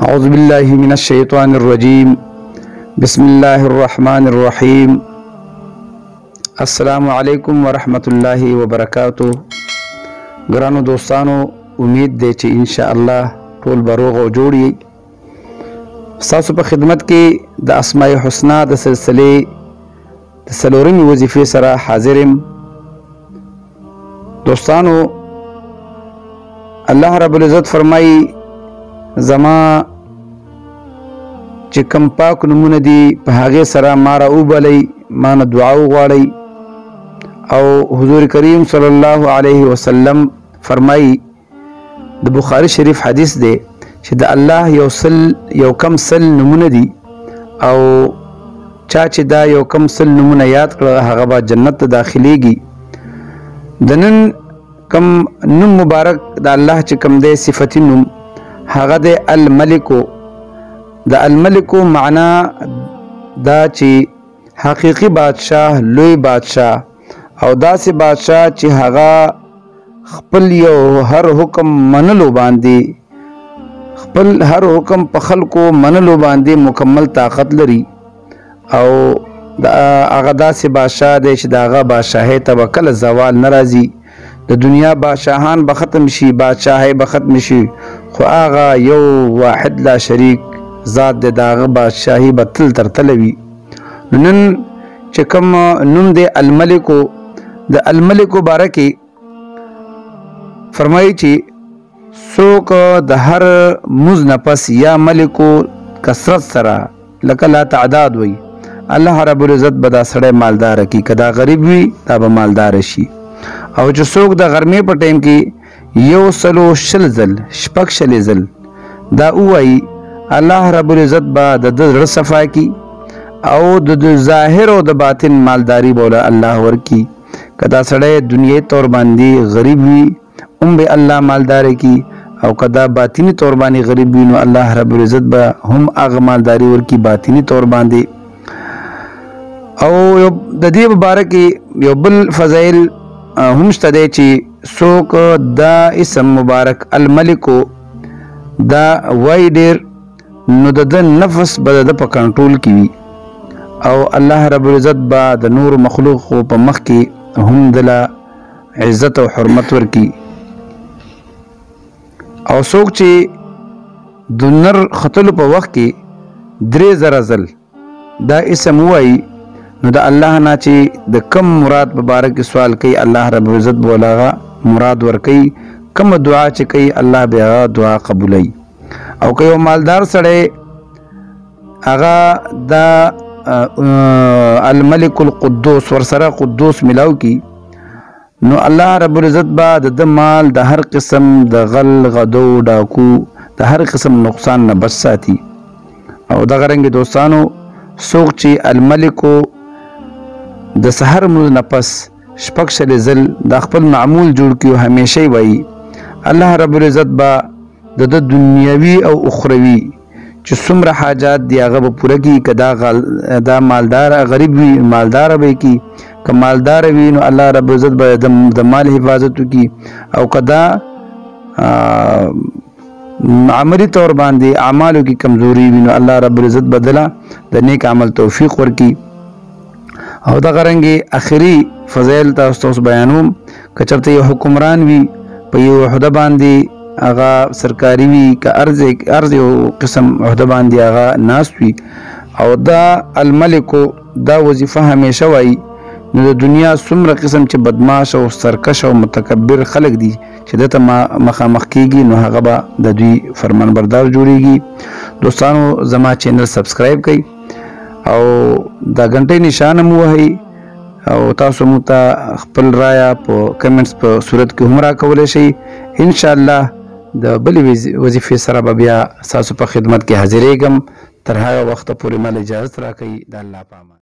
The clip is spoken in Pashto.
اعوذ بالله من الشیطان الرجیم، بسم الله الرحمن الرحیم. السلام علیکم ورحمت الله وبرکاته. ګرانو دوستانو، امید دی چې ان شاء الله ټول به روغ او جوړ یئ. ستاسو په خدمت کې د اسماء حسنا د سلسلې د څلورمې وظیفې سره حاضر یم. دوستانو، الله رب العزت فرمایي زما چې کوم پاک نومونه دي په هغې سره ما را وبلئ، ما نه دعا وغواړئ. او حضور کریم صلی الله علیه وسلم فرمایي، د بخاري شریف حدیث دی چې د الله یو کم 100 نومونه دي، او چا چې دا یو کم 100 نومونه یاد کړه هغه به جنت ته داخلیږي. د نن کم نوم مبارک د الله چې کم دی صفتی نوم، هغه دی الملکو. د الملکو معنا دا چې حقیقي بادشاه، لوی بادشاه، او داسې بادشاه چې هغه خپل یو هر حکم منلو باندې، خپل هر حکم په خلکو منلو باندې مکمل طاقت لري. او هغه داسې بادشاه دی چې د هغه بادشاهۍ ته به کله زوال نه راځي. د دنیا بادشاهان به ختم شي، بادشاهۍ به ختم شي، خو هغه یو واحد لا شریک ذات دی، د هغه بادشاهي به تل تر تله وي. نو نن چې کوم نوم دی الملکو، د الملکو باره کې فرمایي چې څوک د هر موز نه پس یا ملکو کثرت سره لکه لا تعداد وي، الله رب العزت به دا سړی مالدار کړي. که دا غریب وي دا به مالدار شي. او چې څوک د غرمې په ټایم کې 120 ځل، 26 ځل دا ووایي، الله رب العزت به د ده زړه صفا کړي او د ده ظاهر او د باطن مالداري به له الله ورکړي. که دا سړی دنیوي طور باندې غریب وي هم به الله مالدار کړي، او که دا باطني طور باندې غریب وي نو الله رب العزت به هم هغه مالداري ورکړي باطني طور باندې. او د دې په باره کې یو بل فضایل هم شته دی چې څوک دا اسم مبارک الملکو دا وایي ډېر، نو د ده نفس به د ده په کنټرول کې وي، او الله رب العزت به د نورو مخلوقو په مخ کې هم دله عزت او حرمت ورکړي. او څوک چې د نر ختلو په وخت کې 3000 ځل دا اسم ووایي، نو د الله نه چې د کم مراد په باره کې سوال کوي، الله رب العزت به له هغه مراد ورکوي. کومه دعا چې کوي الله به هغه دعا قبولوي. او که یو مالدار سړی هغه دا الملک القدوس ورسره قدوس ملاو کړي، نو الله رب العزت به د ده مال د هر قسم د غل، غدو، ډاکو، د هر قسم نقصان نه بچ ساتي. او دغه رنګ دوستانو، څوک چې الملکو د سحر مونځ نه پس 26 ځل دا خپل معمول جوړ کړي او همیشه یې وایي، الله رب العزت به د ده دنیوي او اخروي چې څومره حاجات دي هغه به پوره کړي. که دا مالدار غریب وي مالدار به یې کړي، که مالدار وي نو الله رب العزت به د مال حفاظت وکړي. او که دا عملي طور باندې اعمالو کې کمزوري وي نو الله رب العزت به دله د نیک عمل توفیق ورکړي. او دغه رنګې اخري فضایل تاسو ته اوس بیانوم. که چېرته یو حکمران وي په یو عهده باندې هغه سرکاري وي، که عرض یو قسم عهده باندې هغه ناست وي، او دا الملکو دا وظیفه همیشه وایي، نو د دنیا څومره قسم چې بدماش او سرکش او متکبر خلک دي چې ده ته مخامخ کیږي، نو هغه به د دوی فرمانبردار جوړیږي. دوستانو، زما چینل سبسکرایب کړئ او د غنټې نشان هم ووهئ، او تاسو موږ ته خپل رایه په کمنټس په صورت کې هم راکولی شئ. انشاءالله د بلې وظیفې سره به بیا ستاسو په خدمت کې حاضرېږم. تر هغه وخته پورې ما له اجازت راکړئ. د الله په امان.